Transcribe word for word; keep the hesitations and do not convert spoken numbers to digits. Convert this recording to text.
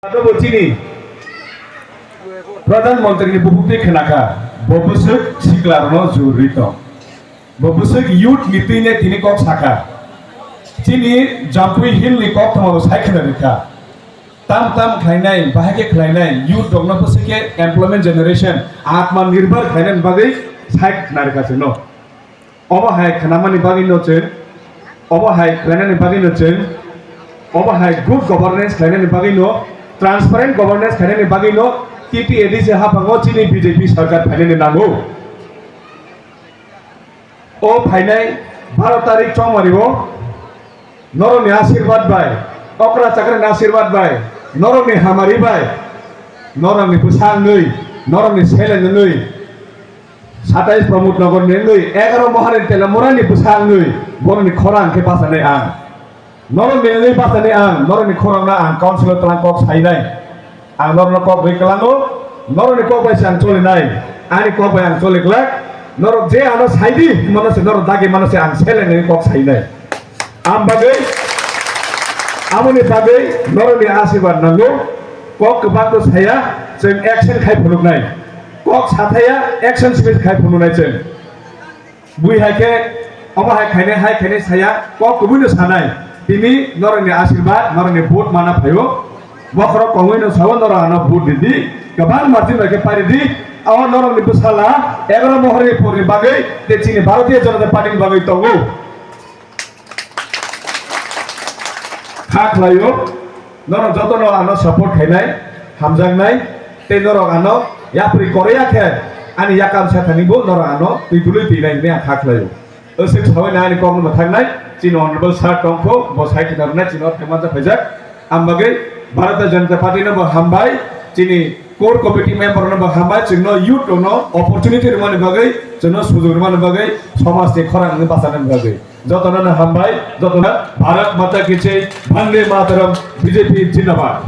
Abo chini Pradhan Mantri ni bubuk twi khna kha, bo bwswk sikla rwno jurwi tong. Bo bwswk youth ni twi ne tini kok sakha. Chini Jampui Hill ni kok thoma bo sai khna rikha. Tam tam khlainai, bahai khe khlainai, youth rokno bwswk khe employment generation, atma nirbhar khlainani bagwi sai khna rikha chwngno. Obo hai khnamani bagwino chwng, obo hai khlainani bagwino chwng, obo hai good governance khlainani bagwino, transparent governance khlainani bagwino T T A D C haphango chini B J P sarkar phainani nango. O phainai baro tarik chongmario norokni asirwad bai, okra chakrani asirwad bai, norokni hamari bai, norokni bwsa wngwi, norokni seleng wngwi, satais Pramod Nagar ni wngwi, egaroh Moharin Telamurani bwsa wngwi, borokni khorang khe bachanai ang. Norokni wngwi bachanai ang, norokni khorangno ang council o twlang kok sainai. Ang norokno kok rwi kwlango, norokni kok bai se ang cholinai, ani kok bai ang choli glak. Norok je ano saidi, mano se norok dagi mano se ang seleng wngwi kok sainai. Am bagwi, amoni bagwi norokni asirwad nango. Kok kwbang to saya, chwng action khai phunuknai. Kok sathaya, action simi khai phunuknai chwng. Bui hai khe, omo hai khainai, hai khainai saya, kok kubui no sanai. Tini norokni asirwad, norokni vote mana phaio. Bokhorok kongwi no sao, norok ano vote ridi. Kwbang margin bai khe pai ridi. Abo norokni bwsala, egaroh Moharin Telamurani bagwi, tei chini Bharatiya Janata Party ni bagwi tongo. Kha khlaio, norok jotono ano support khainai, hamjaknai, tei norok ano yapri koroya khe ani yakam sathani bo norok ano twi bwlwi twinai hinwi ang kha khlaio. Aswk sawi na ani kokno mwthaknai, chini honorable sir tongkho, bo sai khna rwnai chini orthe manja phaijak. Ang bagwi Bharatiya Janata Party no bo hambai, chini core committee member no bo hambai, chwngno youth rokno opportunity rwmani bagwi, chwngno sujok rwmani bagwi, somajni khorang wngwi bachanani bagwi. Jotono no hambai, jotono Bharat Mata Ki Jai, Vande Mataram, B J P Jindabad.